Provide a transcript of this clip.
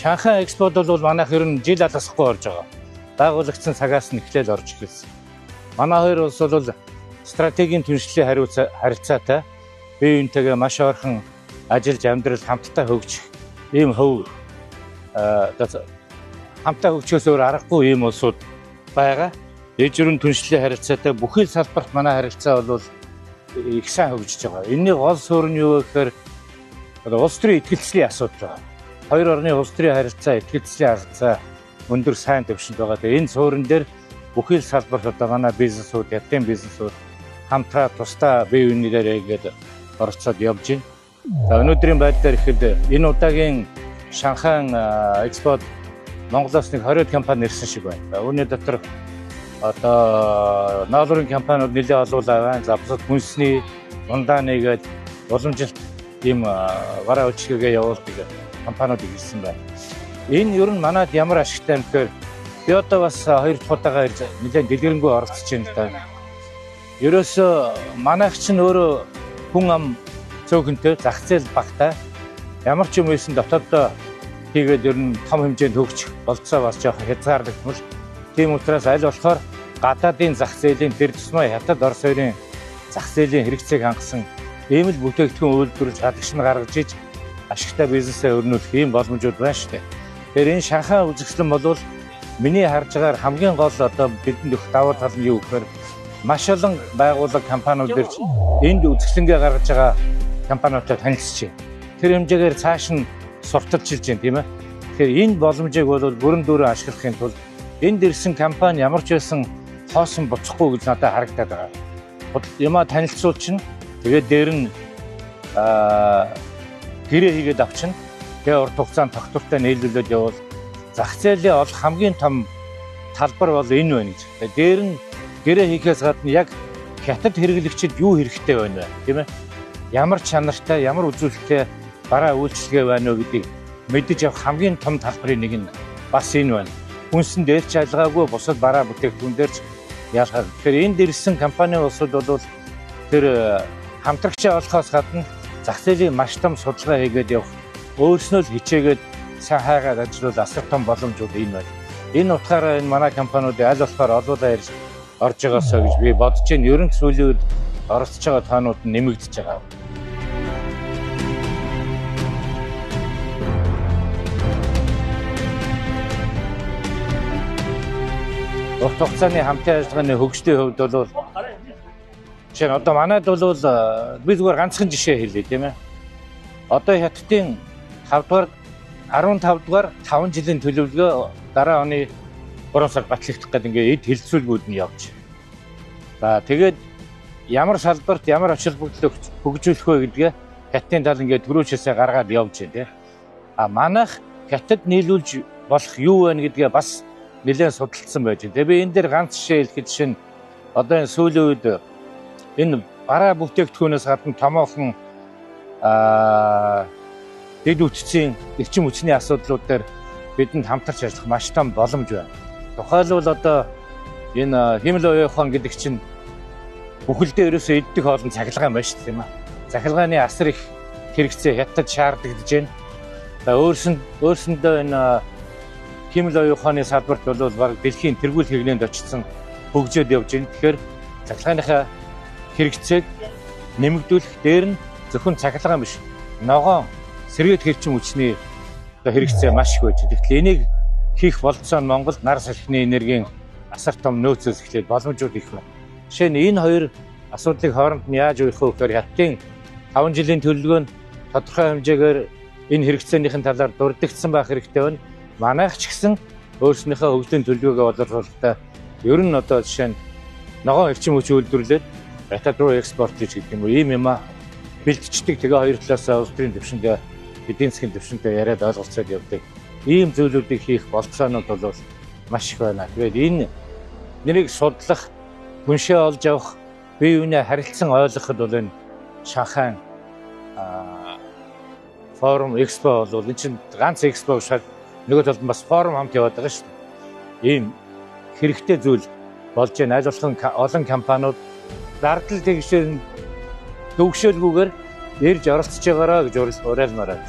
Шанхай Экспод бол манайх ер нь жил алгасахгүй орж байгаа. Байгуулагдсан цагаас нь эхлээл орж эхэлсэн. Манай хоёр улс бол стратегийн түншлэлийн харилцаатай бие биентэйгээ маш ойрхон ажиллаж амьдрал хамтдаа хөгжих ийм хөв хамтдаа хөгжихөөс өөр аргагүй ийм улсууд байгаа. Ижрэн түншлэлийн харилцаатай бүхий салбарт манай харилцаа бол их сайн хөгжиж байгаа. Энэний гол суурь нь юу вэ гэхээр улс төрийн итгэлцлийн асуудал байгаа. Хоёр орны улс төрийн харилцаа, итгэлцлийн харилцаа өндөр сайн түвшинд байгаа. Тэгээ энэ суурин дээр бүхий л салбарт одоо манай бизнесүүд, хятадын бизнесүүд хамтраа тусдаа бие биенээрээ ингээд оролцоод явж байна. За өнөөдрийн байдлаар ихэд энэ удаагийн Шанхай Экспод Монголоос нэг 20 компани ирсэн шиг байна. Үүний дотор одоо ноолрын компаниуд нэлээд олуулаа байна. За бусад хүнсний ундааны гээд уламжилт ийм бараа үйлчилгээгээ явуулдаг компаниуд ирсэн байна. Энэ ер нь манад ямар ашигтай юм гэхээр би одоо бас хоёр дахь удаага ирж нэлээд дэлгэрэнгүй оролцож байна л да. Ерөөсөө манайх чинь өөрөө хүн ам цөөхөнтэй зах зээл багтай ямар ч юм байсан дотооддоо хийгээд ер нь том хэмжээнд хөгжих болцоо бас жоохон хязгаарлагдмал. Тийм учраас аль болохоор гадаадын зах зээлийн тэр тусмаа Хятад, Орос хоёрын зах зээлийн хэрэгцээг хангасан ийм л бүтээгдэхүүн үйлдвэрлэж чадагч нь гаргаж иж ашигтай бизнесээ өрнүүлэх ийм боломжууд байна шүү дээ. Тэгэхээр энэ Шанхай үзэсгэлэн бол миний харж байгаагаар хамгийн гол одоо бидэнд өгөх давуу тал нь юу гэхээр маш олон байгууллага компаниуд ирж энд үзэсгэлэнгээ гаргаж байгаа компаниудтай танилцж байна. Тэр хэмжээгээр цааш нь сурталчилж байна, тийм ээ. Тэгэхээр энэ боломжийг бол бүрэн дүүрэн ашиглахын тулд энд ирсэн компани ямар ч байсан хоосон буцахгүй гэж надад харагдаад байгаа. Юмаа танилцуулчихна. Тэгээд дээр нь гэрээ хийгээд авчна. Тэгээ урт хугацаанд тогтвортой нийлүүлээд явбал зах зээлийн олох хамгийн том талбар бол энэ байна гэж. Тэгээд дээр нь гэрээ хийхээс гадна яг хятад хэрэглэгчид юу хэрэгтэй байна вэ, тийм ээ? Ямар чанартай, ямар үзүүлэлттэй бараа үйлчилгээ байна вэ гэдгийг мэдэж авах хамгийн том талбарын нэг нь бас энэ байна. Хүнсэн дээр ч ялгаагүй, бусад бараа бүтээгдэхүүн дээр ч ялгаагүй. Тэгэхээр энд ирсэн компани улсууд бол тэр хамтрагчаа олохоос гадна зах зээлийн маш том судалгаа хийгээд явах, өөрснөө л хичээгээд сайн хайгаад ажиллавал асар том боломжууд энэ байна. Энэ утгаараа энэ манай компаниудын аль болохоор олуулаа ирж орж байгаасаа гэж би бодож байна. Ер нь сүүлийн үед оролцож байгаа тоонууд нь нэмэгдэж байгаа. Урт хугацааны хамтын ажиллагааны хөгжлийн хувьд бол жишээ нь одоо манайд бол би зүгээр ганцхан жишээ хэлье, тийм ээ. Одоо Хятадын 5 дугаар 15 дугаар 5 жилийн төлөвлөгөө дараа оны 3 сар батлагдах гэдэг ингээд эд хэлцүүлбүүд нь явж. За тэгээд ямар салбарт ямар ач холбогдол хөгжүүлэх вэ гэдгээ Хятадын тал ингээд түрүүчээсээ гаргаад явж байна, тийм. А манайх Хятад нийлүүлж болох юу вэ гэдгээ бас нэлээд судалсан байж байна. Тэгээ би энэ дээр ганц жишээ хэлэхэд жишээ нь одоо энэ сүүлийн үед энэ бараа бүтээгдэхүүнээс гадна томоохон дэд үтцийн эрчим хүчний асуудлууд дээр бидэнд хамтарч ажиллах маш том боломж байна. Тухайлбал одоо энэ хиймэл оюун ухаан гэдэг чинь бүхэлдээ ерөөсөө иддэг хоол нь цахилгаан байна шүү дээ, тийм ээ. Цахилгааны асар их хэрэгцээ Хятад шаардагдаж байна. За өөрсөндөө энэ хиймэл оюун ухааны салбарт бол баг дэлхийн тэргүүл хэрэгнээнд очсон хөгжөөд явж байна. Тэгэхээр цахилгааныхаа хэрэгцээг нэмэгдүүлэх дээр нь зөвхөн цахилгаан биш, ногоон сэргээд хэрчим хүчний одоо хэрэгцээ маш их байж. Тэгэхээр энийг хийх болцоо нь Монголд нар салхины энергийн асар том нөөцөөс эхлээд боломжууд их байна. Жишээ нь энэ хоёр асуудлыг хооронд нь яаж уях вэ гэхээр Хятадын 5 жилийн төлөвлөгөө нь тодорхой хэмжээгээр энэ хэрэгцээнийхэн талаар дурддагдсан байх хэрэгтэй байна. Манайх ч гэсэн өөрснийхөө хөгжлийн төлөвлөгөөгөө боловсруулахдаа ер нь одоо жишээ нь ногоон эрчим хүч үйлдвэрлээд Хятад руу экспорт хийж гэдэг юм уу ийм юм бэлтждэг. Тэгээ хоёр талаасаа улс төрийн түвшиндээ эдийн засгийн түвшиндээ яриад ойлголцоод явдаг. Ийм зүйлүүдийг хийх болцоонууд бол маш их байна. Тэгээд энэ нэрийг судлах, түншээ олж авах, бие биенээ харилцан ойлгоход бол энэ Шанхай форум экспо бол энэ чинь ганц экспо гэж нөгөө талд нь бас форум хамт яваад байгаа шүү дээ. Ийм хэрэгтэй зүйл болж байна. Аль болох олон компаниуд зардал тэгшээр төвшөөлгүйгээр ирж оролцож байгаараа гэж уриалмаар байна.